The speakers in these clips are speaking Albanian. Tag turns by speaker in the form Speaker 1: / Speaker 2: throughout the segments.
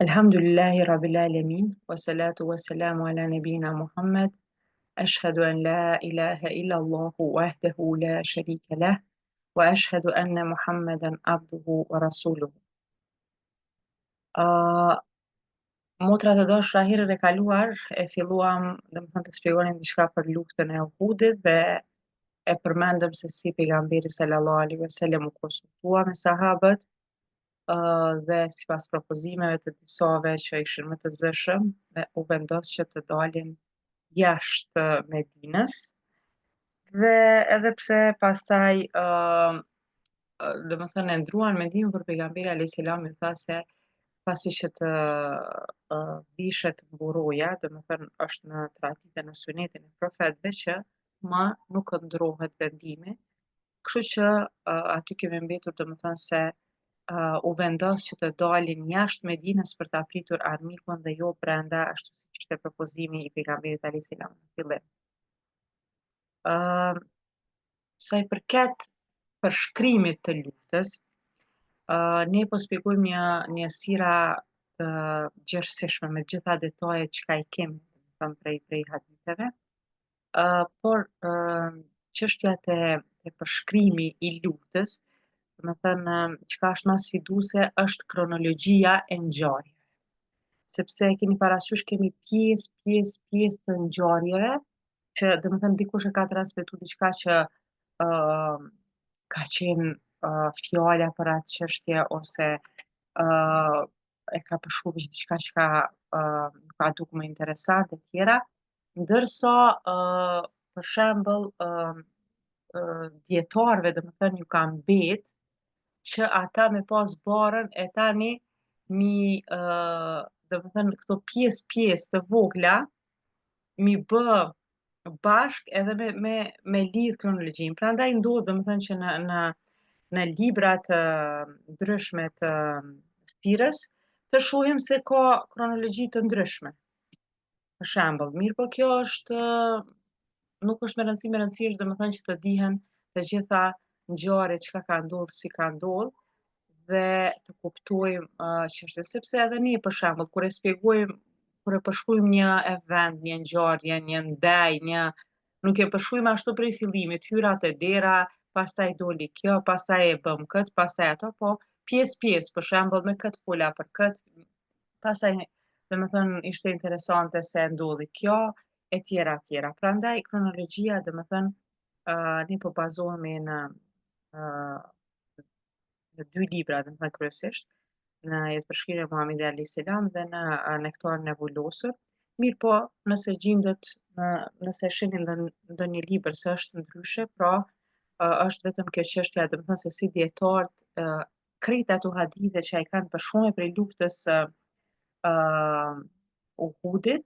Speaker 1: Elhamdülillahi Rabbil Alemin, wa salatu wa salamu ala nebina Muhammed, eşhedü en la ilahe illallahu wahdehu la sherike leh, wa eşhedü enne Muhammeden abduhu wa rasuluhu. Uh, motrat e dashura herën e kaluar e filluam, domethënë të spjegonim diçka për luftën e Uhudit dhe e përmendëm se si pejgamberi sallallahu alaihi wasallam u konsultua me sahabët, dhe sipas propozimeve të disave që ishin më të zëshëm, dhe u vendos që të dalin jashtë Medinës. Dhe edhe pse pastaj uh, domethënë e ndruan mendimin por pejgamberi alayhis salam i tha se pasi që të uh, vishet mburoja, domethënë është në traditën në sunetin e profetëve që ma nuk ndrohet vendimi, Kështu që uh, aty kemi mbetur domethënë se uh, u vendos që të dalin jashtë Medinës për ta pritur armikun dhe jo brenda, ashtu siç ishte propozimi i pejgamberit alayhis salam në fillim. Uh, sa i përket përshkrimit të luftës, uh, ne po spjegojmë një një sira të gjerësishme me të gjitha detajet çka i kemi, domethënë prej prej haditheve. Uh, por uh, çështja te, te përshkrimi i luftës, domethënë, çka është ma sfiduese është kronologjia e ngjarjeve. Sepse keni parasysh kemi pjesë, pjesë, pjesë të ngjarjeve, që domethënë dikush e ka transmetu diçka që uh, ka qenë uh, fjala për atë çështje ose uh, e ka përshkru veç diçka që ka uh, ka duk më interesant e tjera, Ndërsa, uh, për shembull, uh, uh, dijetarëve, domethënë, ju ka mbet që ata me pas barrën e tani mi, uh, domethënë, këto pjesë pjesë të vogla, mi bë bashk edhe me, me, me lidh kronologjinë. Prandaj ndodh, domethënë, që në, në, në libra të ndryshme të sirës, të shohim se ka kronologji të ndryshme. Për shembull, mirëpo kjo është nuk është me rëndësi, me rëndësi është domethënë që të dihen të gjitha ngjarjet çka ka ndodhur, si ka ndodhur dhe të kuptojmë uh, çështjen, sepse edhe ne për shembull kur e spjegojmë, kur e përshkruajmë një event, një ngjarje, një ndej, një nuk e përshkruajmë ashtu prej fillimit, hyra te dera, pastaj doli kjo, pastaj e bëm kët, pastaj ato, po pjesë pjesë, për shembull me kët fola për kët, pastaj, domethënë, ishte interesante se ndodhi kjo, e tjera, e tjera. Prandaj, kronologjia, domethënë, uh, ne po bazohemi në, uh, në dy libra, domethënë, kryesisht, në jetëpërshkrimin e Muhammedit alayhis salam dhe në Nektarin e vulosur. Mirëpo, nëse gjindet, në, nëse shihni në ndonjë libër se është ndryshe, pra është vetëm kjo çështja, domethënë se si dijetarët krejt ato hadithe që i kanë përshkruar prej luftës së uh, Uhudit,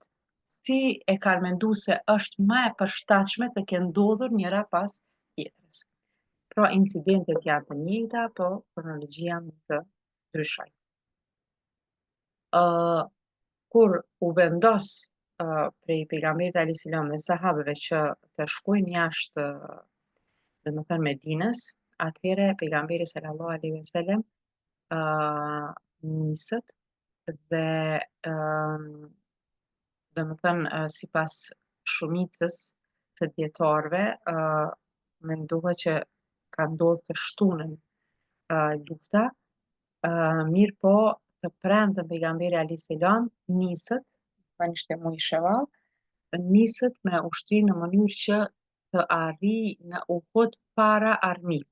Speaker 1: si e kanë mendu se është ma e përshtatshme të kenë ndodhur njëra pas tjetrës. Pra incidentet janë të njëjta, po kronologjia mund të ndryshojë. Uh, kur u vendos uh, prej pejgamberit alayhis salam dhe sahabëve që të shkojnë jashtë domethënë Medinës, atëherë pejgamberi sallallahu alaihi wasallam uh, niset dhe uh, domethënë uh, sipas shumicës të dijetarëve uh, mendohet që ka ndodhur të shtunën uh, lufta Uh, mirëpo, të premten pejgamberi alayhis salam niset, pra ishte muaji Sheval, niset me ushtrinë në mënyrë që të arrijë në Uhud para armikut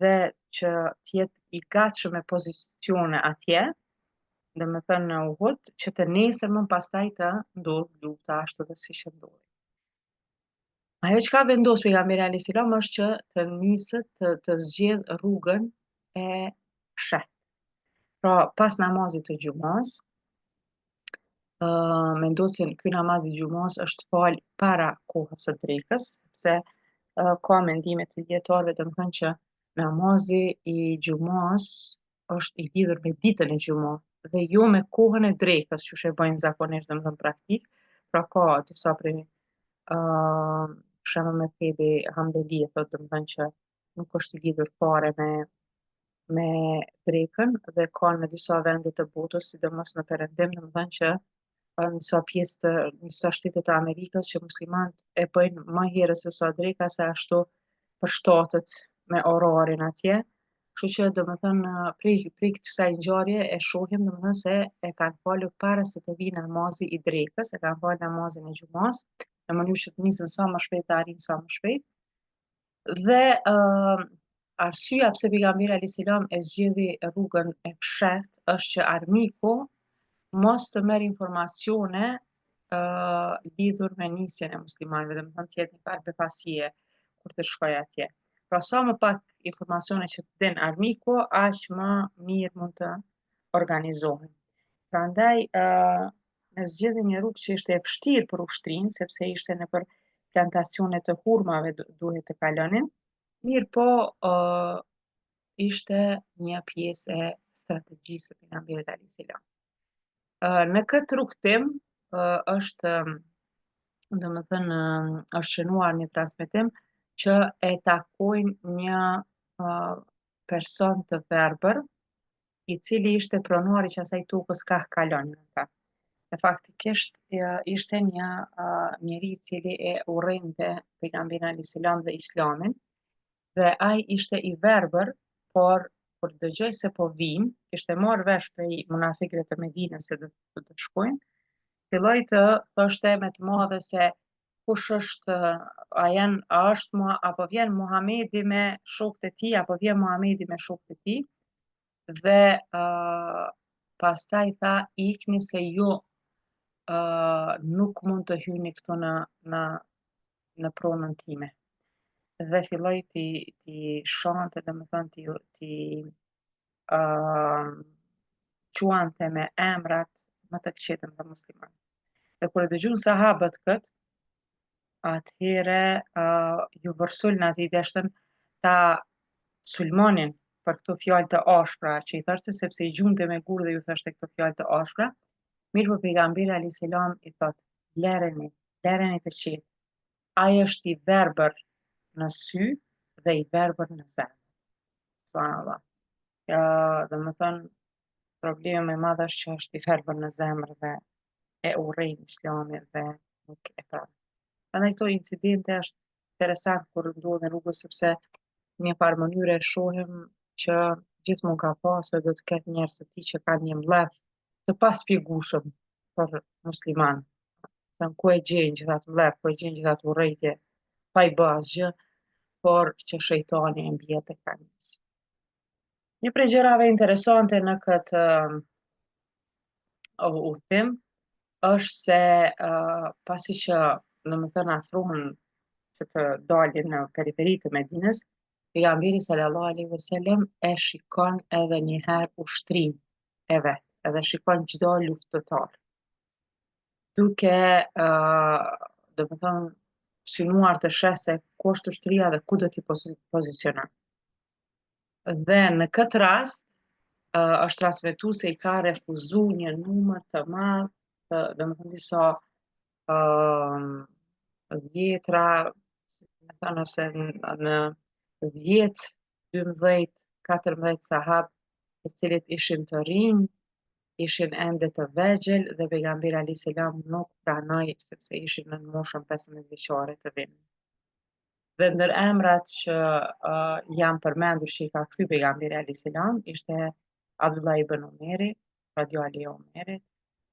Speaker 1: dhe që të jetë i gatshëm me pozicione atje, domethënë në Uhud, që të nesërmën pastaj të ndodhë lufta ashtu dhe siç ndodhi. Ajo çka vendos pejgamberi alayhis salam është që të niset të, të zgjedh rrugën e fshehtë. Pra, pas namazit të xhumas, uh, mendohet se ky namaz i xhumas është fal para kohës së drekës, sepse uh, ka mendime të dijetarëve, domethënë që namazi i xhumas është i lidhur me ditën e xhuma dhe jo me kohën e drekës, qysh e bëjnë zakonisht, domethënë praktik, pra ka disa prej uh, për shembull medhhebi Hanbeli e thotë domethënë që nuk është i lidhur fare me. me drekën dhe ka në disa vende të botës, sidomos në perëndim, domethënë që në disa pjesë të në disa shtete të Amerikës që muslimanët e bëjnë më herët se sa dreka se ashtu përshtatet me orarin atje. Kështu që domethënë prej prej kësaj ngjarje e shohim domethënë se e kanë falur para se të vijë namazi i drekës, e kanë falur namazin e xhumas, në mënyrë që të nisën sa më shpejt të arrijnë sa më shpejt. Dhe uh, arsyeja pse pejgamberi alayhis salam e zgjidhi rrugën e fshehtë është që armiku mos të merr informacione uh, lidhur me nisjen e muslimanëve, domethënë të jetë një farë befasie kur të shkojë atje. Pra sa më pak informacione që të din armiku, aq më mirë mund të organizohen. Prandaj uh, e zgjidhi një rrugë që ishte e vështirë për ushtrinë, sepse ishte nëpër plantacione të hurmave duhet të kalonin, mirëpo uh, ishte një pjesë e strategjisë së pejgamberit alayhis salam. Uh, në këtë rrugëtim uh, është domethënë është shënuar një transmetim që e takojnë një uh, person të verbër i cili ishte pronari i qasaj tokës kah kalonin ata. Dhe faktikisht ishte një uh, njeri i cili e urrente pejgamberin alayhis salam dhe islamin dhe ai ishte i verbër, por kur dëgjoi se po vijnë, kishte marrë vesh prej munafikëve të Medinës se do të shkojnë, filloi të thoshte me të madhe se kush është a janë a është mua apo vjen Muhamedi me shokët e tij apo vjen Muhamedi me shokët e tij dhe uh, pastaj tha ikni se ju uh, nuk mund të hyni këtu në në në pronën time. Dhe filloi t'i t'i shante, domethënë t'i t'i uh, quante me emrat më të këqij të muslimanëve. Dhe kur e dëgjun sahabët këtë, atëherë uh, ju vërsulën atij deshtën ta sulmonin për këto fjalë të ashpra që i thoshte sepse i gjunte me gurë dhe ju thoshte këto fjalë të ashpra. Mirëpo pejgamberi alayhis salam i thot, lereni, lereni të qetë. Ai është i verbër në sy dhe i verbër në zemër. Subhanallah. Ja, domethënë, problemi më i madh është që është i verbër në zemër dhe e urrejnë islamin dhe nuk e pranon. Prandaj këto incidente është interesant kur ndodhin rrugës sepse në një farë mënyre e shohim që gjithmonë ka pasur do të ketë njerëz të tillë që kanë një mllef të paspjegueshëm për musliman. Thënë ku e gjejnë gjithë atë mllef, ku e gjejnë gjithë atë urrejtje, pa i bë asgjë, por që shejtani e mbjell te këta njerëz. Një prej gjërave interesante në këtë uh, udhëtim është se uh, pasi që domethënë afrohen që të dalin në periferi të Medinës, pejgamberi sallallahu alaihi wasallam e shikon edhe një herë ushtrinë e vet, edhe shikon çdo luftëtar. Duke uh, domethënë synuar të sheh se ku është ushtria dhe ku do t'i pozicionon. Dhe në këtë rast uh, është transmetu se i ka refuzu një numër të madh, të, domethënë disa uh, dhjetra, si me thënë, ose në, në 10, 12, 14 sahab, të cilët ishin të rinj, ishin ende të vegjël dhe pejgamberi alayhis salam nuk pranoi sepse ishin në moshën 15 vjeçare të vinin. Dhe ndër emrat që uh, janë përmendur që i ka kthy pejgamberi alayhis salam ishte Abdullah ibn Umeri, pra djali i Omerit,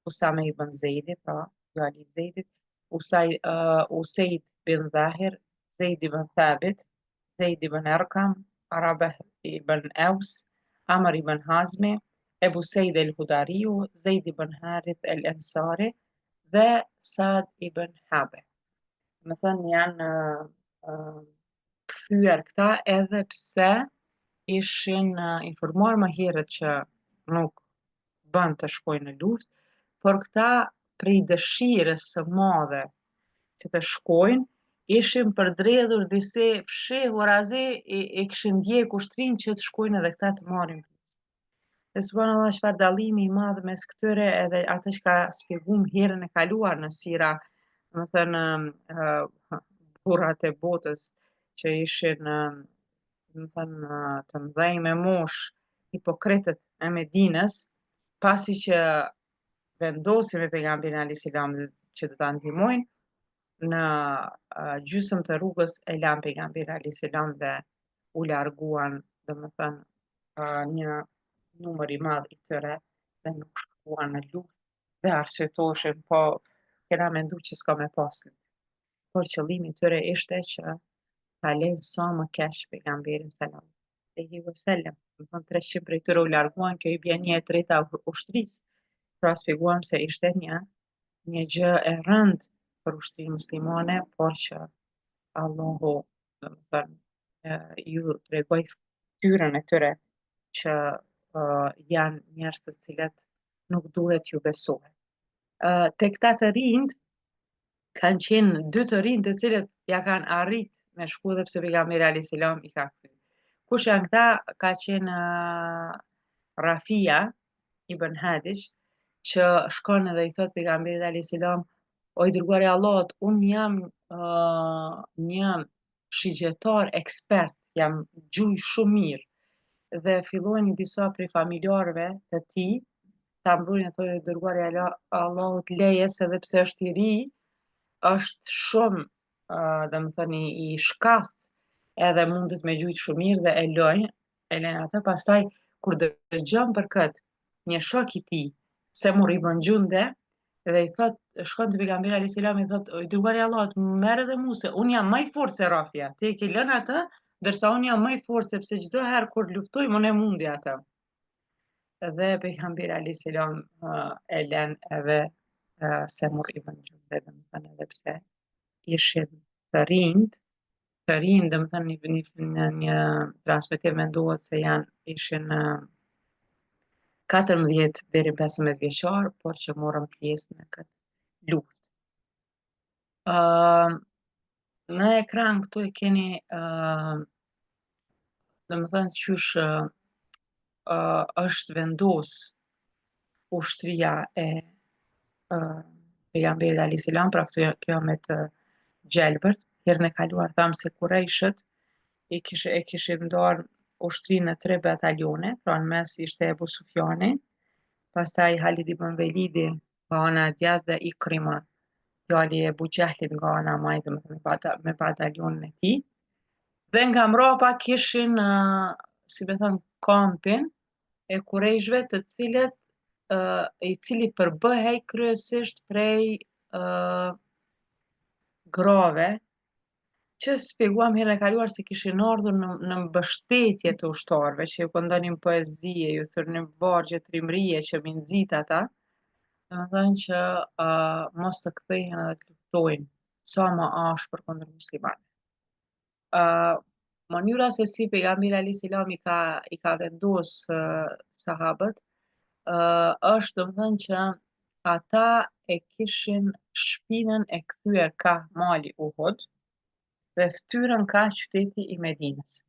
Speaker 1: Usame ibn Zeidi, pra djali i Zeidit, Usaj, uh, Usejd bin Dhahir, Zeid ibn Thabit, Zeid ibn Erkam, Rabah ibn Eus, Amr ibn Hazmi, Ebu Sejd el Hudariu, Zeid ibn Harith el Ensari dhe Sad ibn Habe. Domethënë janë uh, kthyer këta edhe pse ishin informuar më herët që nuk bën të shkojnë në luftë, por këta prej dëshirës së madhe që të shkojnë, ishin përdredhur disi fshehurazi e, e kishin ndjek ushtrinë që të shkojnë edhe këta të marrin Dhe subhanallah çfarë dallimi i madh mes këtyre edhe atë që ka spjeguar herën e kaluar në sira, domethënë uh, burrat e botës që ishin domethënë të mëdhenj me moshë. hipokritët e Medinës, pasi që vendosin me pejgamberin alayhis salam që do ta ndihmojnë në uh, gjysmë të rrugës e lanë pejgamberin alayhis salam dhe u larguan, domethënë, uh, një numër i madh i tyre dhe nuk shkuan në luftë dhe arsyetoheshin, po kena mendu që s'ka me pas luftë. Por qëllimi i tyre ishte që ta lejnë sa më keq pejgamberin sallallahu alaihi wasallam. Domethënë 300 prej tyre u larguan, kjo i bjen një e treta e ushtrisë. Pra spjeguam se ishte një një gjë e rëndë për ushtrinë muslimane, por që Allahu, domethënë, ju tregoi fytyrën e tyre që uh, janë njerëz të cilët nuk duhet t'ju besohet. Uh, te këta të rinjt, kanë qenë dy të rinj të cilët ja kanë arrit me shku edhe pse pejgamberi alayhis salam i ka kthy. Kush janë këta? Ka qenë uh, Rafia ibn Hadixh që shkon edhe i thot pejgamberit alayhis salam o i dërguari i Allahut, un jam uh, një shigjetar ekspert, jam gjuj shumë mirë. Dhe fillojnë disa prej familjarëve të tij ta mbrojnë e thonë i dërguari i Allahut leje se edhe pse është i ri, është shumë, uh, domethënë, i shkath edhe mundet me gjujt shumë mirë dhe e lojnë, e lejnë atë, pastaj kur dëgjon për këtë, një shok i tij, Semur ibn Xhundub, dhe i thot, shkon te pejgamberi alayhis salam i thot, i dërguari i Allahut, merr edhe mua se un jam më i fortë se Rafia. Ti e ke lënë atë, ndërsa un jam më i fortë sepse çdo herë kur luftojmë unë e mundi atë. Dhe pejgamberi alayhis salam e len edhe Semur ibn Xhundub, domethënë edhe pse ishin të rinjt, të rinj, domethënë një, një, në një transmetim mendohet se janë ishin 14 deri 15 vjeçar, por që morën pjesë në këtë luftë. Uh, në ekran këtu e keni uh, domethënë qysh uh, është vendos ushtria e uh, pejgamberit alayhis salam, pra këtu kjo me të gjelbërt, herën e kaluar thamë se kurejshët i kishe, e kishin ndarë ushtrinë në tre batalione, pra në mes ishte Ebu Sufjani, pastaj Halid ibn Velidi nga ana e djathtë dhe Ikrima, djali i Ebu Xhehlit nga ana e majtë, domethënë me batalionin e tij. Dhe nga mrapa kishin, si me thënë, kampin e kurejshve të cilët uh, i cili përbëhej kryesisht prej uh, grave që spjeguam herën e kaluar se kishin ardhur në, në mbështetje të ushtarëve, që ju këndonin poezi, ju thërrnin vargje trimërie që m'i nxit ata, domethënë që uh, mos të kthehen edhe të luftojnë sa më ashpër kundër muslimanëve. Uh, mënyra se si pejgamberi alayhis salam i ka i ka vendos uh, sahabët uh, është domethënë që ata e kishin shpinën e kthyer ka mali Uhud dhe fytyrën ka qyteti i Medinës.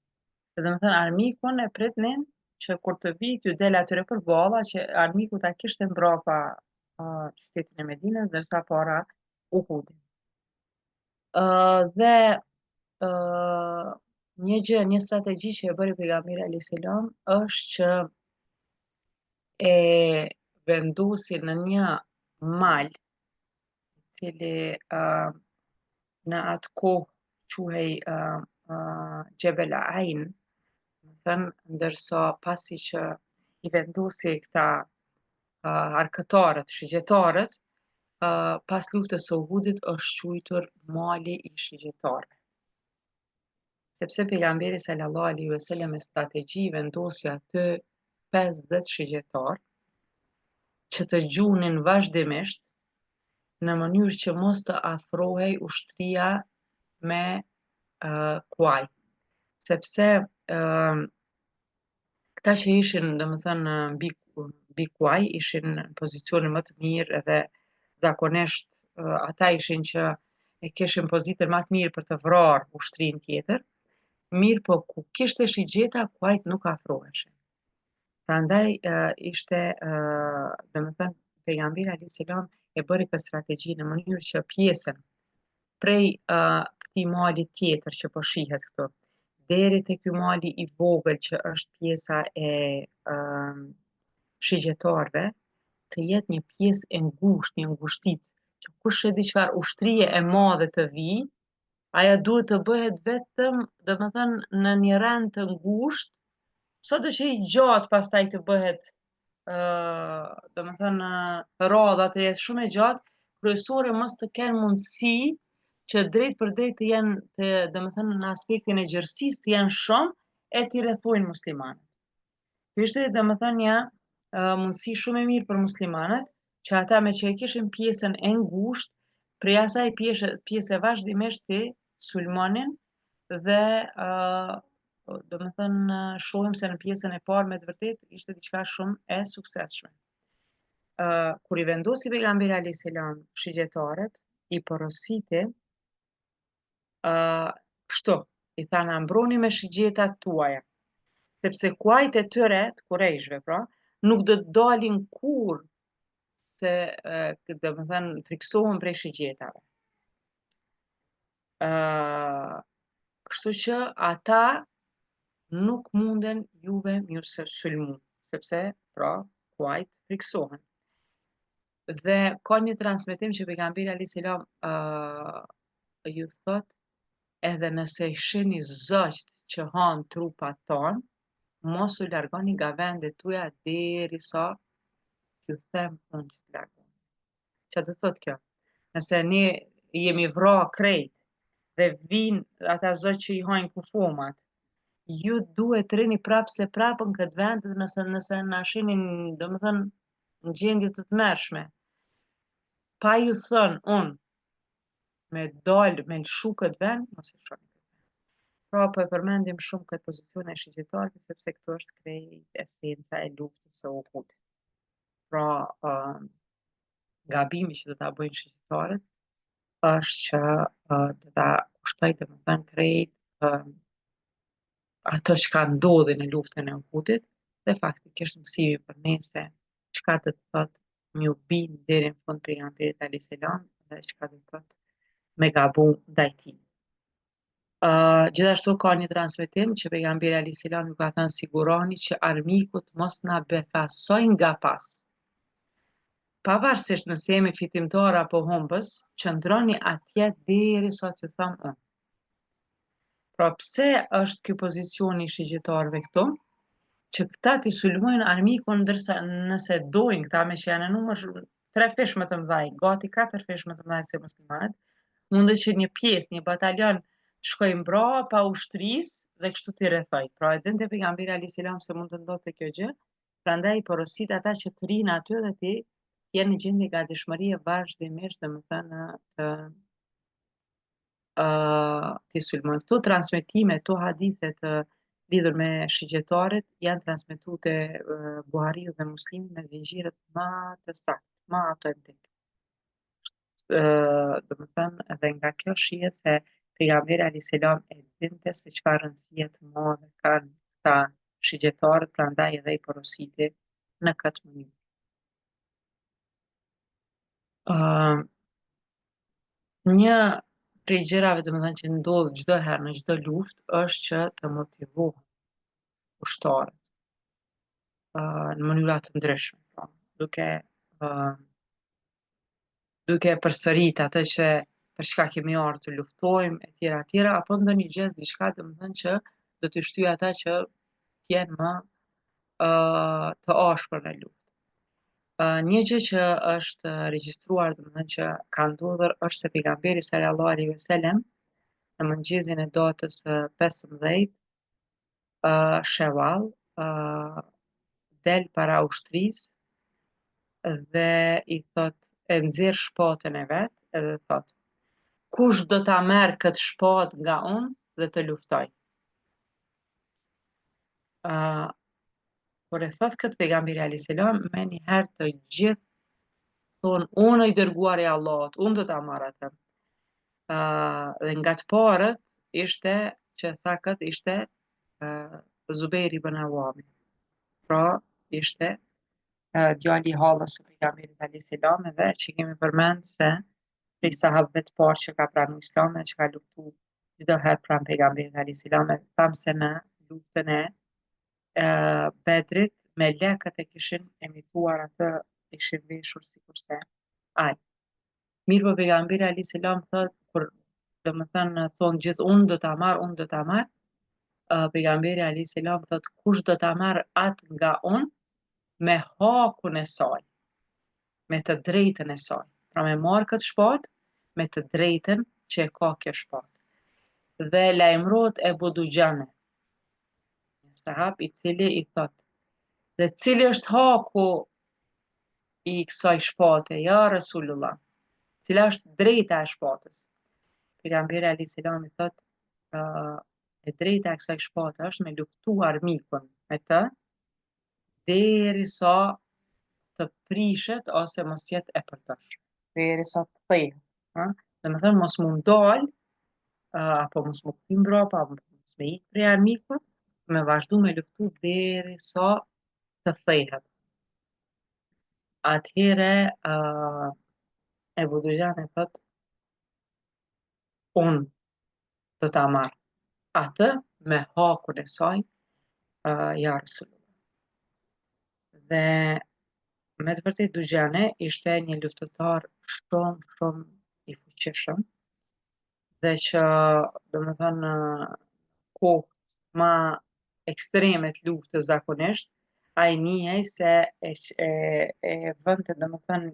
Speaker 1: Dhe domethënë armikun e pritnin që kur të vijë t'ju del atyre përballa që armiku ta kishte mbrapa uh, qytetin e Medinës ndërsa para Uhudin. Uh, dhe uh, një gjë, një strategji që e bëri pejgamberi alayhis salam është që e vendosi në një mal, i cili uh, në atë kohë quhej uh, uh, Xhebel Ain, domethënë, ndërsa pasi që i vendosi këta uh, arkëtarët, shigjetarët, uh, pas luftës së Uhudit është quajtur mali i shigjetarëve. Sepse pejgamberi sallallahu alaihi wasallam me strategji vendosi aty 50 shigjetarë që të gjunin vazhdimisht në mënyrë që mos të afrohej ushtria me uh, kuaj. Sepse uh, Këta që ishin, domethënë, mbi, mbi kuaj, ishin në pozicionin më të mirë edhe zakonisht ata ishin që e kishin pozitën më të mirë për të vrarë ushtrinë tjetër, mirëpo ku kishte shigjeta, kuajt nuk afroheshin. Prandaj ishte, domethënë, pejgamberi alayhis salam e bëri këtë strategji në mënyrë që pjesën prej uh, këtij mali tjetër që po shihet këtu. deri te ky mali i vogël që është pjesa e uh, shigjetarëve, të jetë një pjesë e ngushtë, një ngushticë, që kush e di çfarë ushtrie e madhe të vijë, ajo duhet të bëhet vetëm, domethënë, në një rend të ngushtë, sado që i gjatë pastaj të bëhet, ë, domethënë, radha të jetë shumë e gjatë, kryesore mos të kenë mundësi që drejtpërdrejt të jenë, të, domethënë, në aspektin e gjerësisë të jenë shumë, e t'i rrethojnë muslimanët. Kjo ishte, domethënë, një uh, mundësi shumë e mirë për muslimanët, që ata meqë e kishin pjesën e ngushtë, prej asaj pjese, pjese vazhdimisht t'i sulmonin dhe uh, domethënë, shohim se në pjesën e parë me të vërtetë ishte diçka shumë e suksesshme. Uh, kur i vendosi pejgamberi alayhis salam shigjetarët, i porositi uh, kështu, i tha na mbroni me shigjetat tuaja, sepse kuajt e tyre, të kurejshve, pra, nuk do të dalin kurrë se, uh, domethënë, friksohen prej shigjetave. Uh, kështu që ata nuk munden juve me ju sulmu, sepse, pra, kuajt friksohen. Dhe ka një transmetim që pejgamberi alayhis salam uh, ju thot edhe nëse i shihni zogjt që hanë trupat tonë, mos u largoni nga vendet tuaja derisa t'ju them unë që të largoheni. Çka do të thotë kjo? Nëse ne jemi vra krejt dhe vijnë ata zogj që i hajnë kufomat, ju duhet të rrini prapë se prapë në këtë vend dhe nëse, nëse na shihni, domethënë, në gjendje të tmerrshme. Pa ju thënë unë me dalë, me lëshu këtë vend, mos e lëshoni këtë vend. Pra, po e përmendim shumë këtë pozicion e shigjetarëve, sepse këtu është krejt esenca e luftës së Uhudit. Pra, uh, gabimi që do ta bëjnë shigjetarët, është që uh, do ta kushtojë domethënë krejt uh, ato çka ndodhi në luftën e Uhudit dhe faktikisht mësimi për ne se çka do të thotë me iu bind deri në fund pejgamberit alayhis salam dhe çka do të thotë me gabu ndaj tij. Uh, gjithashtu ka një transmetim që pejgamberi alayhis salam ju ka thënë sigurohuni që armiku të mos na befasoj nga pas. Pavarësisht nëse jemi fitimtar apo humbës, qëndroni atje derisa t'ju them unë. Pra pse është ky pozicioni i shigjetarëve këtu? Që këta t'i sulmojnë armikun ndërsa nëse dojnë këta meqë janë në numër trefish më të mëdhaj, gati katërfish më të mëdhaj se muslimanët, mundet që një pjesë, një batalion të shkojë mbrapa ushtrisë dhe kështu t'i rrethoj. Pra e dinte pejgamberi alayhis salam se mund të ndodhte kjo gjë, prandaj i porosit ata që të rrinë aty dhe të jenë në gjendje gatishmërie vazhdimisht, domethënë të uh, t'i sulmojnë. Këto transmetime, këto hadithe të lidhur me shigjetarët janë transmetu te uh, Buhariu dhe Muslimi me zinxhirët më të saktë, më autentik. Uh, domethënë, edhe nga kjo shihet se pejgamberi alayhis salam e dinte se çfarë rëndësie të madhe kanë këta shigjetarët, prandaj edhe i porositi në këtë mënyrë. Uh, një prej gjërave domethënë që ndodh çdo herë në çdo luftë është që të motivohen ushtarët uh, në mënyra të ndryshme, pra, duke uh, duke përsërit atë që për çka kemi ardhur të luftojmë e tjera e tjera apo ndonjë gjest diçka domethënë që do t'i shtyjë ata që të jenë më uh, të ashpër në luftë. Uh, një gjë që është regjistruar, domethënë që ka ndodhur është se pejgamberi sallallahu alaihi wasallam në mëngjesin e datës 15 uh, Shawwal uh, del para ushtrisë dhe i thot e nxjerr shpatën e vet edhe thot kush do ta merr këtë shpatë nga unë dhe të luftoj. Uh, kur e thot këtë pejgamberi alayhis salam, menjëherë të gjithë thonë unë i dërguari i Allahut, unë do ta marr atë. Uh, dhe nga të parët ishte që tha këtë ishte uh, Zubejr ibn Awami. Pra ishte uh, djali i hallës së pejgamberit alayhis salam edhe që kemi përmend se prej sahabëve të parë që ka pranu islamin dhe që ka luftu. çdo herë pranë pejgamberit alayhis salam, e thamë se në luftën e Bedrit melekët e kishin imituar atë, ishin veshur sikurse ai. Mirëpo pejgamberi alayhis salam thot kur domethënë thonë gjithë unë do ta marr, unë do ta marr. Uh, pejgamberi alayhis salam thot kush do ta marr atë nga unë me hakun e saj, me të drejtën e saj. Pra me marr këtë shpatë me të drejtën që e ka kjo shpatë. Dhe lajmërohet Ebu Duxhane, një sahab i cili i thot, dhe cili është haku i kësaj shpate, ja Resulullah, cila është drejta e shpatës? Pejgamberi alayhis salam i thot, uh, e drejta e kësaj shpate është me luftu armikun me të, derisa të prishet ose mos jetë e përdorshme, derisa të thehet, ha? Domethënë mos m'u ndal, uh, apo mos m'u kthy mbrapa, apo mos me ikë prej armikut, me vazhdu me luftu derisa të thehet. Atëherë, uh, Ebu Duxhane thot, unë do ta marr atë me hakun e saj, uh, ja Resulullah. Dhe me të vërtetë Duxhane ishte një luftëtar shumë, shumë i fuqishëm, dhe që, domethënë, kohë ma ekstreme të luftës zakonisht, ai njihej se e, e, e vënte, domethënë,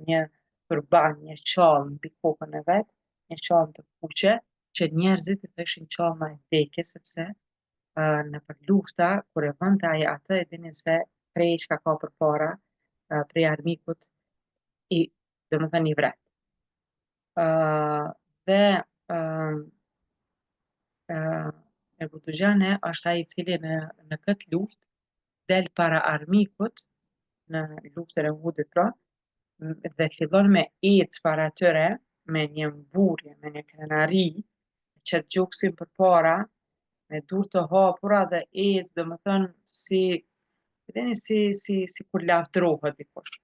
Speaker 1: një turban, një çallmë mbi kokën e vet, një çallmë të kuqe, që njerëzit i thoshin çallma e vdekjes, sepse uh, nëpër lufta, kur e vënte ai atë, e dinin se krejt çka ka përpara, uh, prej armikut, i, domethënë, i vret. Uh, dhe uh, uh, Ebu Duxhane është ai i cili në, në këtë luftë del para armikut në luftën e Uhudit pra, dhe fillon me ecë para tyre me një mburrje, me një krenari, qet gjoksin përpara, me durë të hapura dhe ecë, domethënë, si, vedeni si, si, si kur lavdrohet dikush.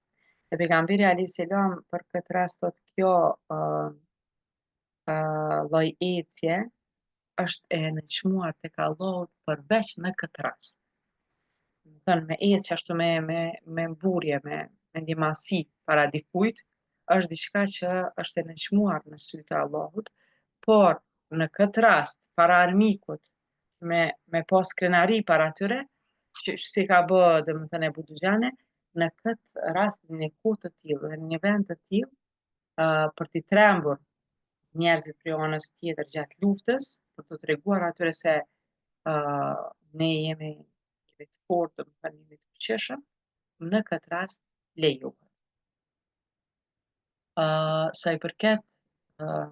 Speaker 1: E pejgamberi alayhis salam për këtë rast thotë kjo uh, uh, lloj ecje është e nënçmuar tek Allahu përveç në këtë rast. Domethënë me ecë ashtu me me me mburrje, me me ndjemasi para dikujt, është diçka që është e nënçmuar në sy të Allahut, por në këtë rast para armikut me me pas krenari para tyre, që si ka bë, domethënë Ebu Duxhane, në këtë rast në një kohë të tillë dhe në një vend të tillë, uh, për t'i trembur njerëzit prej anës tjetër gjatë luftës, për t'u treguar atyre se uh, ne jemi jemi të fortë, domethënë jemi të fuqishëm, në këtë rast lejohet. Uh, sa i përket uh,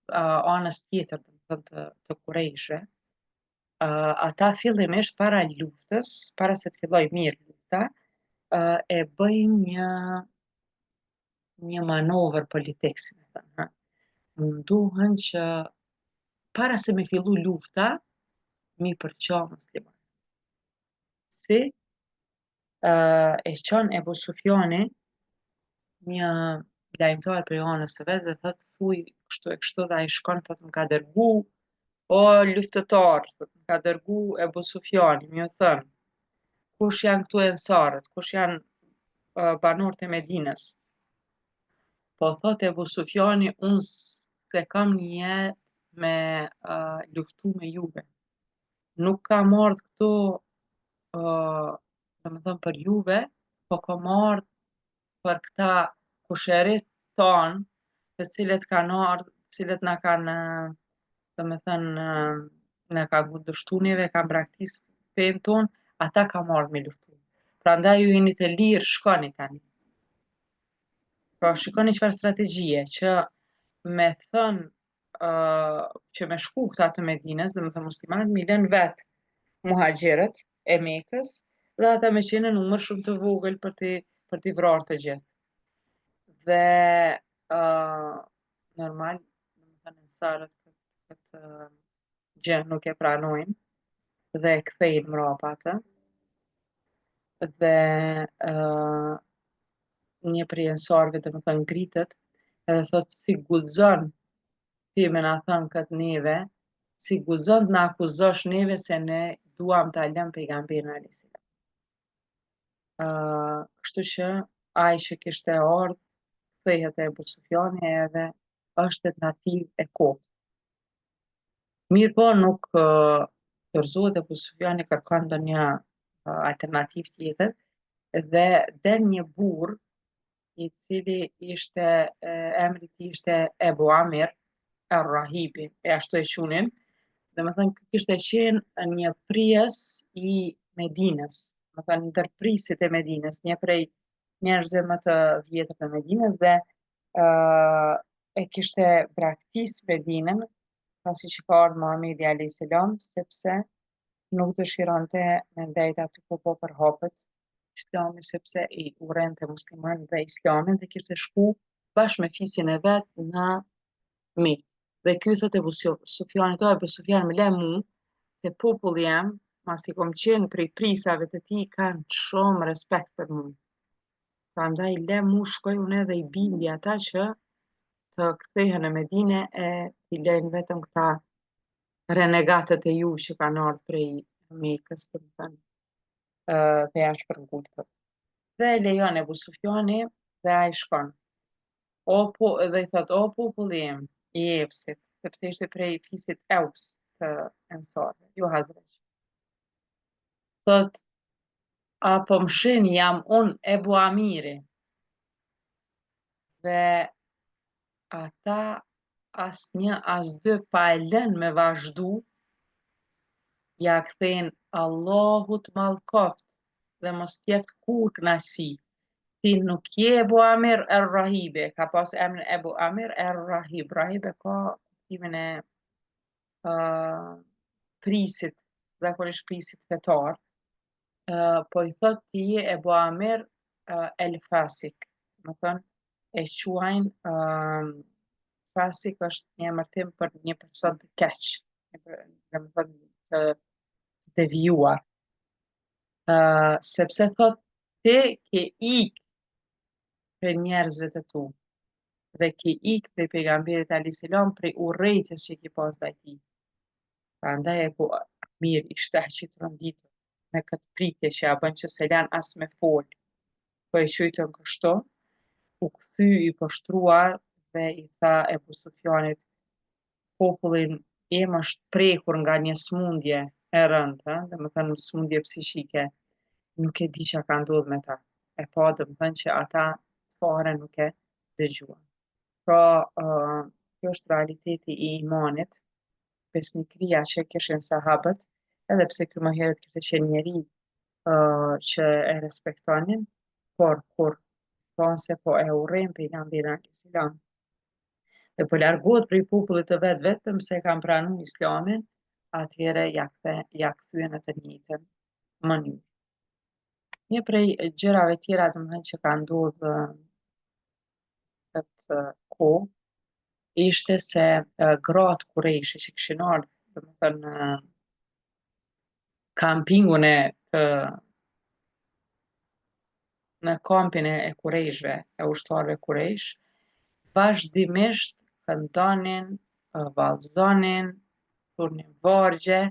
Speaker 1: uh, anës tjetër, domethënë të, të kurejshve, uh, ata fillimisht para luftës, para se të fillojë mirë lufta, uh, e bëjnë një një manovër politik, si me thënë, ha. Mundohen që para se me fillu lufta, m'i përça muslimanët. Si uh, e çon Ebu Sufjani një lajmëtar prej anës së vet dhe thot thuj kështu e kështu dhe ai shkon thot më ka dërgu o luftëtar, thot më ka dërgu Ebu Sufjani, me ju thënë kush janë këtu ensarët, kush janë uh, banorët e Medinës. Po thot Ebu Sufjani, unë s'e kam nijet me uh, luftu me juve. Nuk kam ardhë këtu, uh, domethënë për juve, po kam ardhë për këta kusherit tanë, të cilët kanë ardhë, të cilët na kanë, domethënë, na kanë kundërshtu neve, kanë braktis fenë tonë, ata kam ardhë me luftu. Prandaj ju jeni të lirë, shkoni tani. Pra shikoni çfarë strategjie që me thënë uh, që me shku këta të Medinës, domethënë muslimanët, m'i lënë vetë muhaxhirët e Mekës, dhe ata me qenë në numër shumë të vogël për t'i, për t'i vrarë të gjithë. Dhe uh, normal, domethënë ensarët këtë, këtë gjë nuk e pranojnë dhe e kthejnë mrapa atë. Dhe uh, një prej ensarëve, domethënë ngritet Edhe thot si guxon ti me na thënë këtë neve, si guxon të na akuzosh neve se ne duam ta lëmë pejgamberin alayhis salam. Uh, kështu që ai që kishte ardhur kthehet te Ebu Sufjani edhe është tentativë e kotë. Mirëpo nuk uh, dorëzohet Ebu Sufjani kërkon ndonjë uh, alternativë tjetër dhe del një burrë i cili ishte emri i tij ishte Ebu Amir Er-Rahibi, e ashtu e qunin, domethënë ky kishte qenë një prijës i Medinës, domethënë ndër prijësit e Medinës, një prej njerëzve më të vjetër të Medinës dhe uh, e kishte braktis Medinën pasi që ka ardhur Muhamedi alayhis salam sepse nuk dëshironte me ndejt aty ku po përhapet islami sepse i urrente muslimanët dhe islamin dhe kishte shku bashkë me fisin e vet në Mekë. Dhe ky thotë Ebu Sufjanit, o Ebu Sufjan më le mu, se populli jem, masi kom qenë prej prijsave të tij, kanë shumë respekt për mu. Prandaj le mu shkoj unë edhe i bindi ata që të kthehen në Medine e t'i lejnë vetëm këta renegatët e ju që kanë ardhë prej Mekës, domethënë, dhe janë shpërngulur. Dhe e lejon Ebu Sufjani dhe ai shkon. O po, dhe i thot, o populli im, i Evsit, sepse ishte prej fisit Evs të Ensarëve, jo Hazrexh. Thot, a po më shihni jam unë Ebu Amiri. Dhe ata as një as dy pa e lënë me vazhdu, ja kthejnë Allahu të mallkoftë dhe mos t'jeptë kurrë kënaqësi. Ti nuk je Ebu Amir er Rahibi, ka pas emrin Ebu Amir er Rahib. Rahib e ka kuptimin e uh, prijësit, zakonisht prijësit fetar. Uh, po i thot ti je Ebu Amir uh, el Fasik, domethënë, e quajnë uh, Fasik është një emërtim për një person të keq, domethënë të devijuar. Uh, sepse thot ti ke ik prej njerëzve të tu dhe ke ik prej pejgamberit alayhis salam prej urrejtjes që ke pas ndaj tij. Prandaj Ebu Amir ishte aq i tronditur me këtë pritje që ja bën që s'e lan as me fol. Po e qujtën kështu, u kthy i poshtruar dhe i tha Ebu Sufjanit, populli im është prekur nga një smundje e rëndë, ë, domethënë smundje psiqike, nuk e di çka ka ndodhur me ta. E pa domethënë që ata fare nuk e dëgjuan. Pra, uh, kjo është realiteti i imanit, besnikëria që kishin sahabët, edhe pse ky më herët kishte qenë njeri uh, që e respektonin, por kur thonë se po e urren pejgamberin alayhis salam dhe po largohet prej popullit të vet vetëm se kanë pranu islamin, atëherë ja kthe, ja kthyen në të njëjtën mënyrë. Një prej gjërave tjera domethënë që ka ndodhur këtë kohë ishte se gratë kurejshe që kishin ardhur, domethënë në kampingun e të në kampin e kurejshve, e ushtarëve kurejsh, vazhdimisht këndonin, vallëzonin, thurnin vargje,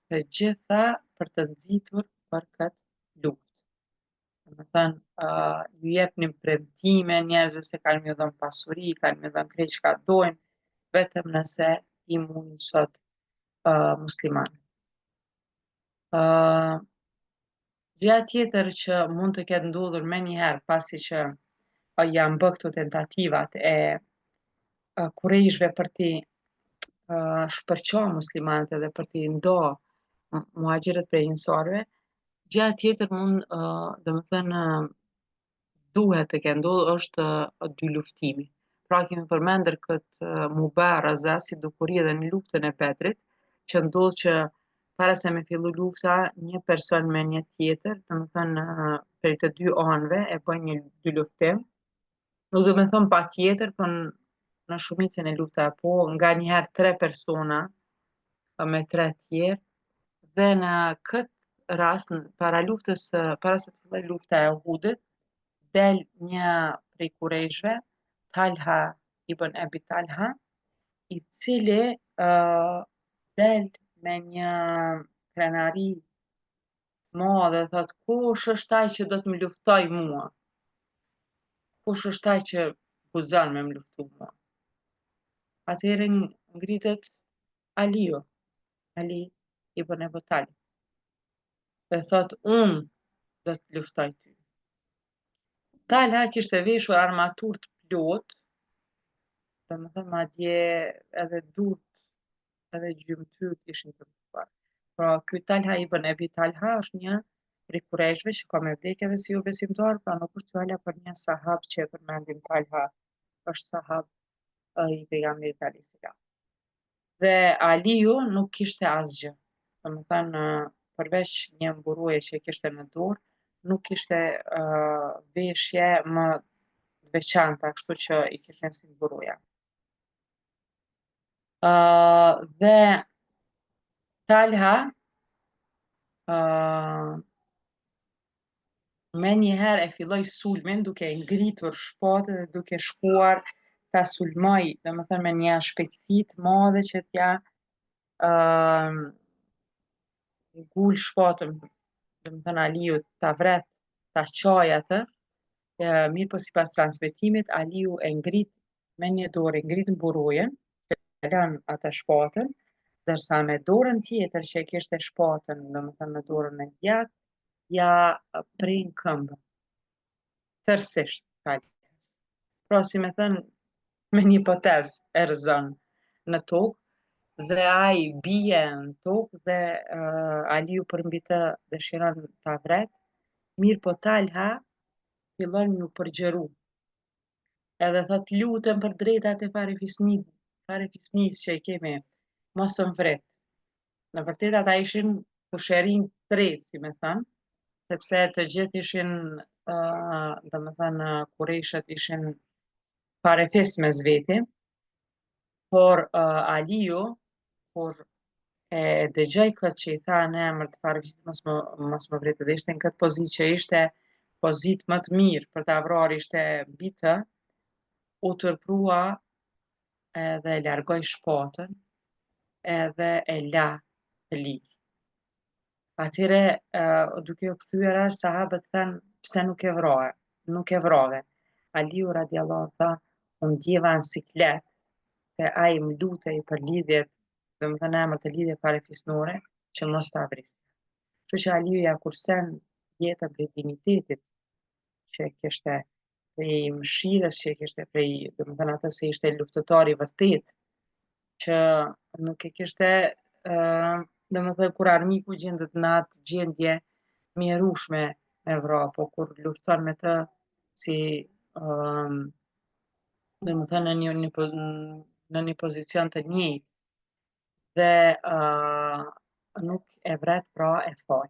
Speaker 1: të gjitha për të nxitur për këtë luftë. Domethënë, uh, ju jepnin premtime njerëzve se kanë me ju dhënë pasuri, kanë me ju dhënë krejt çka dojnë, vetëm nëse i mujnë sot uh, muslimanët. Uh, gjëja tjetër që mund të ketë ndodhur menjëherë pasi që uh, janë bë këto tentativat e uh, kurejshve për t'i uh, shpërqa muslimanët edhe për t'i nda muhaxhirët prej ensarëve, Gjëja tjetër mund, uh, domethënë, duhet të ketë ndodhur është uh, dyluftimi. Pra kemi përmendur këtë uh, mubaraza si dukuri edhe në luftën e Bedrit, që ndodh që para se me fillu lufta, një person me një tjetër, domethënë uh, prej të dy anëve e bëjnë një dyluftim. Nuk do me thënë patjetër, po në shumicën e luftave, po nganjëherë tre persona me tre tjerë, dhe në këtë rast, para luftës, para se të fillojë lufta e Uhudit, del një prej kurejshve, Talha Ibn Ebi Talha, i cili uh, del me një krenari të madhe dhe thotë kush është ai që do të më luftojë mua? Kush është ai që guxon me më luftu mua? Atëherë ngritet Aliu, Ali ibn Ebu Talib. Dhe thotë unë do të luftoj ty. Talha kishte veshur armaturë të plotë, domethënë madje edhe durt edhe gjymtyrët ishin të mbuluar. Pra ky Talha ibn Ebi Talha është një prej kurejshve që ka me vdekë edhe si jobesimtar, pra nuk është fjala për një sahab që e përmendim Talha, është sahab i pejgamberit alejhi selam. Dhe Aliu nuk kishte asgjë. Domethënë përveç një mburoje që e kishte në dorë, nuk kishte uh, veshje më të veçanta, kështu që i kishin si mburoja. Uh, dhe Talha uh, menjëherë e filloi sulmin duke e ngritur shpatën dhe duke shkuar ta sulmoj, domethënë me një shpejtësi të madhe që t'ja uh, ngul shpatën, domethënë Aliu ta vret, ta çaj atë, e, mirëpo sipas transmetimit, Aliu e ngrit me një dorë e ngrit mburojën, e lën atë shpatën, ndërsa me dorën tjetër që e kishte shpatën, domethënë në dorën e djathtë, ja pren këmbën. Tërësisht, Talhës. Pra, si me thënë, me një potez e rrëzon në tokë, dhe ai bie në tokë dhe uh, Aliu përmbi të dëshiron ta vret, mirëpo Talha fillon me u përgjëru Edhe thot lutem për drejtat e farefisni, farefisnisë që i kemi, mos më vrit. Në vërtet ata ishin kushërinj të tretë, si me thënë, sepse të gjithë ishin, uh, domethënë, kurejshët ishin farefis mes veti, Por uh, Aliu, kur e dëgjoi këtë që i tha në emër të farefisit mos më mos më vrit dhe ishte në këtë pozitë që ishte pozitë më të mirë për ta vrarë ishte mbi të, u turprua edhe e largoi shpatën edhe e la të lirë. Atëherë, duke u kthyer, sahabët thanë, pse nuk e vrave, nuk e vrave. Aliu radiallahu anhu tha, unë ndjeva në siklet, se ai më lutej për lidhjet, domethënë në emër të lidhje farefisnore, që mos ta vrisja. Kështu që Aliu ja kursen jetën prej dinjitetit që e kishte, prej mëshirës që e kishte, prej, domethënë atë se ishte luftëtar i vërtetë, që nuk e kishte, uh, domethënë kur armiku gjendet në atë gjendje mjerushme me vra, po kur lufton me të si um, domethënë në një, një, në një pozicion të njëjtë dhe uh, nuk e vret pra e fal.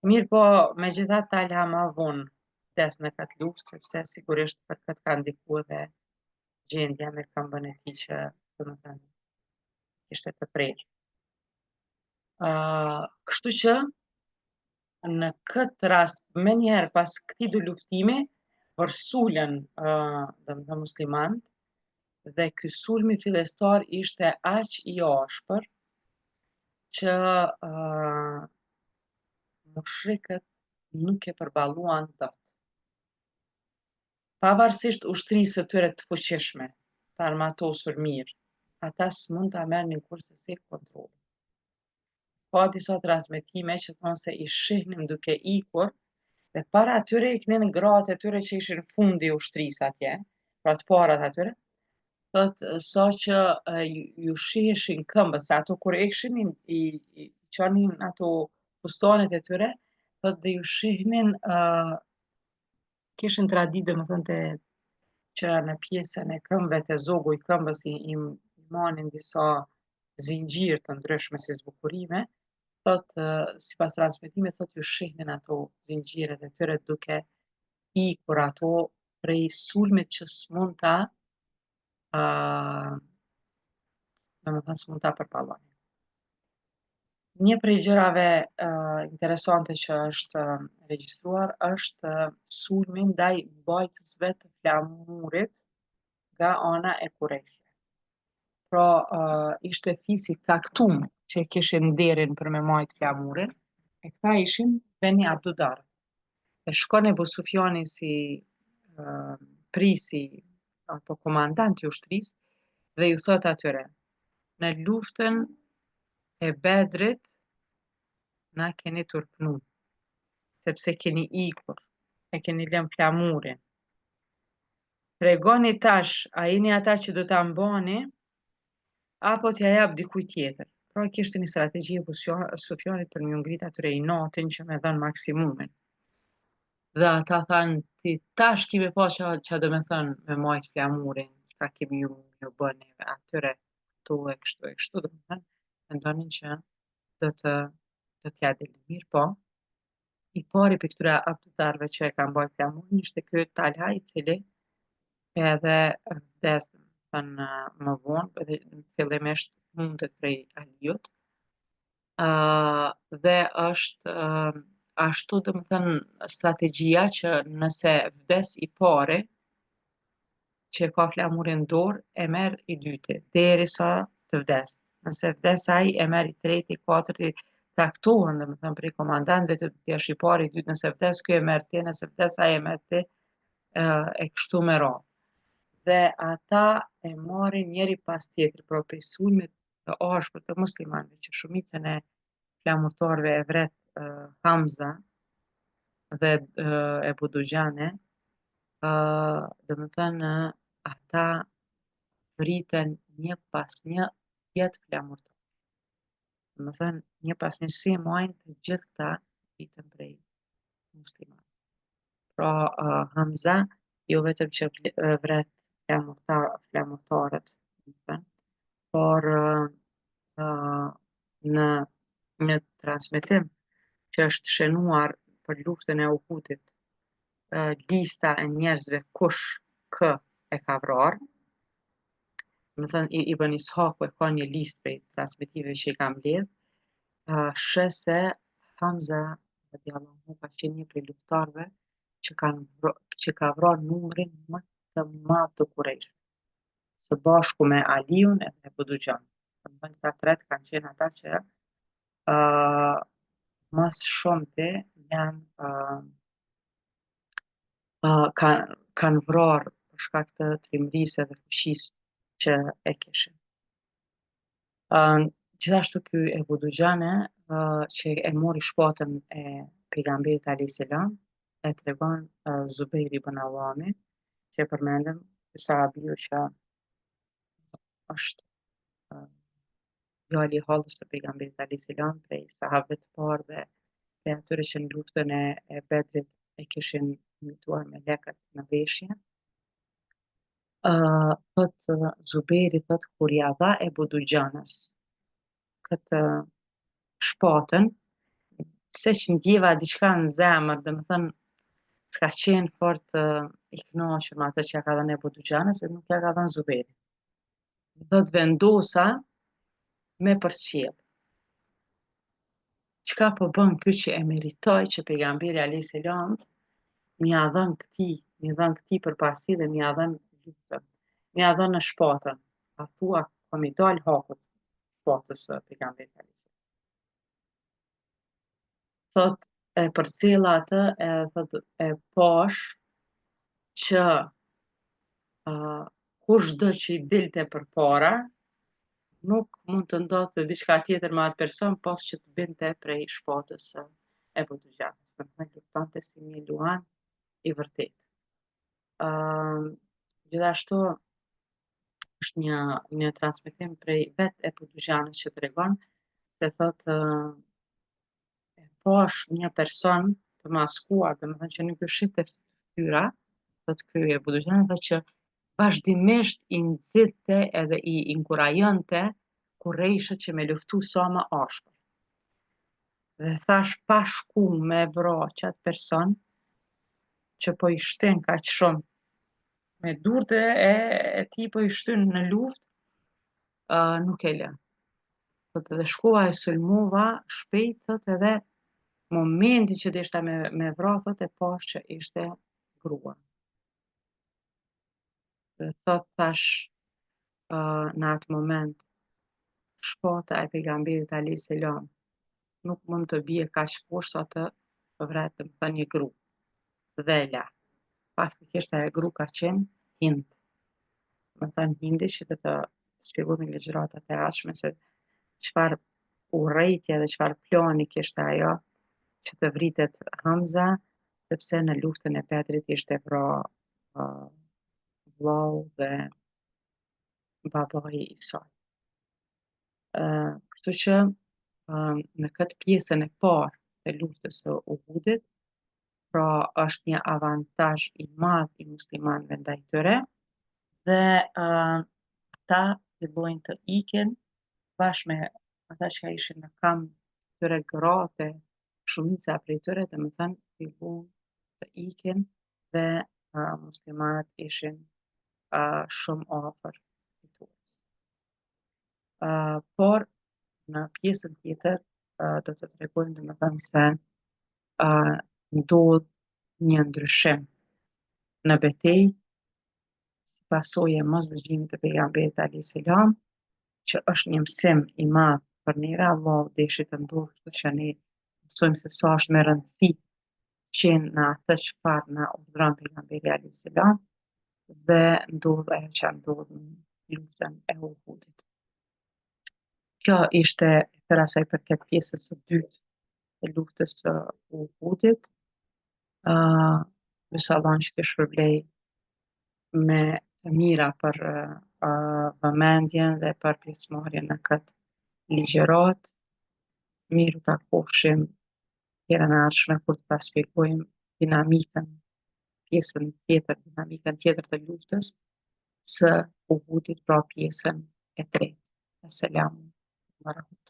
Speaker 1: Mirëpo, megjithatë Talha ma vonë vdes në këtë luftë, sepse sigurisht për këtë ka ndiku edhe gjendja me këmbën e tij që, domethënë, ishte të prerë. Uh, kështu që, në këtë rast, menjëherë pas këtij dyluftimi, vërsulen, uh, domethënë, muslimanët, dhe ky sulmi fillestar ishte aq i ashpër, që uh, mushrikët nuk e përballuan dot. Pavarësisht ushtrisë së tyre të fuqishme, të armatosur mirë, ata s'mund ta merrnin kurrsesi kontrollin. Ka disa transmetime që thonë se i shihnim duke ikur dhe para atyre iknin gratë e tyre që ishin fundi i ushtrisë atje, pra të parat atyre, thot sa që ju shiheshin këmbët, se ato kur ikshin i, i, i çonin ato fustanet e tyre, thot dhe ju shihnin uh, kishin traditë domethënë të që në pjesën e këmbëve te zogu i këmbës i, i manin disa zinxhirë të ndryshme si zbukurime, thot sipas transmetimit thot ju shihnin ato zinxhirët e tyre duke ikur ato prej sulmit që s'mund ta uh, domethënë s'mund ta përballonin. Një prej gjërave uh, interesante që është uh, regjistruar është uh, sulmi ndaj mbajtësve të flamurit nga ana e Kurejshëve. Pra, uh, ishte fisi i caktum që e kishin nderin për me majtë flamurin, e këta ishin Beni Abdudar. E shkon Ebu Sufjani si uh, prisi apo komandant i ushtrisë dhe ju thot atyre, në luftën e Bedrit na keni turpnu, sepse keni ikur, e keni lënë flamurin. Tregoni tash, a jeni ata që do ta mbani, apo t'ja jap dikujt tjetër. Pra kishte një strategji e Ebu Sufjanit për me ju ngrit atyre inatin që me dhënë maksimumin. Dhe ata thanë, ti tash ki me pa ça, ça do me thënë me majtë flamurin, çka kemi ju me ju bë neve atyre, këtu e kështu e kështu, do me thënë, mendonin që do të do t'ja dilnin. Mirëpo, i pari prej këtyre Abdudarëve që e ka mbajt flamurin ishte ky Talha i cili edhe vdes thënë më vonë, edhe fillimisht mundet prej Aliut. Uh, dhe është uh, ashtu domethënë strategjia që nëse vdes i pari, që e ka flamurin në dorë, e merr i dyti, derisa të vdes. Nëse vdes ai, e merr i treti, i katërti, caktohen, domethënë, prej komandantëve të të jesh i pari, i dytë, nëse vdes ky e merr ti, nëse vdes ai e merr ti, e kështu me radhë. Dhe ata e marrin njëri pas tjetrit, pra prej sulmit të ashpër të muslimanëve, që shumicën e flamurtarëve e vret uh, Hamza dhe uh, Ebu Duxhane, uh, domethënë ata vriten një pas një 10 flamurtarë. Domethënë, një pas një si e majnë të gjithë këta vriten prej muslimanëve. Pra, uh, Hamza, jo vetëm që vret flamurtar, flamurtarët, domethënë, por uh, uh, në një transmetim që është shënuar për luftën e Uhudit, uh, lista e njerëzve kush kë e ka vrarë, domethënë Ibn Ishaku e ka një listë prej transmetimeve që i ka mbledh, uh, sheh se Hamza radiallahu anhu ka qenë një prej luftëtarëve që kanë që ka vrarë numrin më të madh të Kurejshëve, së bashku me Aliun edhe Ebu Duxhanen. Domethënë këta tretë kanë qenë ata që uh, më së shumti janë uh, uh, kanë kanë vrarë për shkak të trimërisë dhe fuqisë që e kishin. Uh, gjithashtu ky Ebu Duxhane uh, që e mori shpatën e pejgamberit alayhis salam e tregon uh, Zubejr ibn Awami që e përmendëm sahabiu që është uh, djali i hallës së pejgamberit alayhis salam prej sahabëve të parë dhe prej atyre që në luftën e, e Bedrit e kishin imituar melekët në veshje. Uh, thot Zuberi thot kur ja dha Ebu Duxhanës këtë shpatën, seç ndjeva diçka në zemër, domethënë s'ka qenë fort uh, i kënaqur me atë që ja ka dhënë Ebu Duxhanës, e nuk ja ka dhënë Zuberit. Thot vendosa me përcjell. Çka po bën ky që e meritoj që pejgamberi alayhis salam m'ia dhën këtij, m'i dhën këtij përparësi dhe m'ia dhën luftën, m'ia dhën shpatën. A thua ka m'i dal hakut shpatës së pejgamberit alayhis salam. Thot e përcjella atë e thot e pash që uh, kushdo që i dilte përpara, nuk mund të ndodhte diçka tjetër me atë person pos që të binte prej shpatës së Ebu Duxhanës. Domethënë luftonte si një luan i vërtetë. Uh, gjithashtu është një një transmetim prej vetë Ebu Duxhanës që tregon se thotë uh, e pash një person të maskuar, domethënë që nuk i shihte fytyra, thotë ky Ebu Duxhana, thotë që vazhdimisht i nxitte edhe i inkurajonte kurejshët që me luftu sa më ashpër. Dhe thash pa shku me vra qatë person që po i shtin kaq shumë me durët e, e tij po i shtyn në luftë, uh, nuk e lë. Thotë edhe shkova e sulmova shpejt, thotë edhe momenti që deshta me, me vra, thotë e pash që ishte grua. Dhe thot thash uh, në atë moment, shpata e pejgamberit alejhi selam nuk mund të bie kaq poshtë sa të vret domethënë një gru. Dhe e la. Faktikisht ajo gru ka qenë Hind. Domethënë Hindi që do të shpjegojmë në ligjëratat e ardhshme se çfarë urrejtje dhe çfarë plani kishte ajo që të vritet Hamza, sepse në luftën e Bedrit ishte vra uh, vllau dhe babai i saj. Uh, kështu që uh, në këtë pjesën e parë të luftës së Uhudit, pra është një avantazh i madh i muslimanëve ndaj tyre dhe uh, ata fillojnë të ikin bashkë me ata që ishin në kamp tyre gratë, shumica prej tyre, domethënë, fillojnë të ikin dhe uh, muslimanët ishin uh, shumë afër fitores. Uh, por në pjesën tjetër uh, do të tregojmë domethënë se uh, ndodh një ndryshim në betejë si pasojë e mosdëgjimit të pejgamberit alejhi selam, që është një mësim i madh për neve, Allahu deshi të ndodhë kështu që ne mësojmë se sa është me rëndësi qenë në atë çfarë na urdhëron pejgamberi alejhi selam dhe ndodh ajo që ndodh në luftën e Uhudit. Kjo ishte për sa i përket pjesës së dytë të luftës së Uhudit. Uh, Lus Allahun që të shpërblej me të mira për uh, vëmendjen dhe për pjesëmarrjen në këtë ligjëratë. Mirë u takofshim herën e ardhshme kur të ta shpjegojmë dinamikën, pjesën tjetër, dinamikën tjetër të luftës së Uhudit, pra pjesën e tretë. Esselamu alejkum.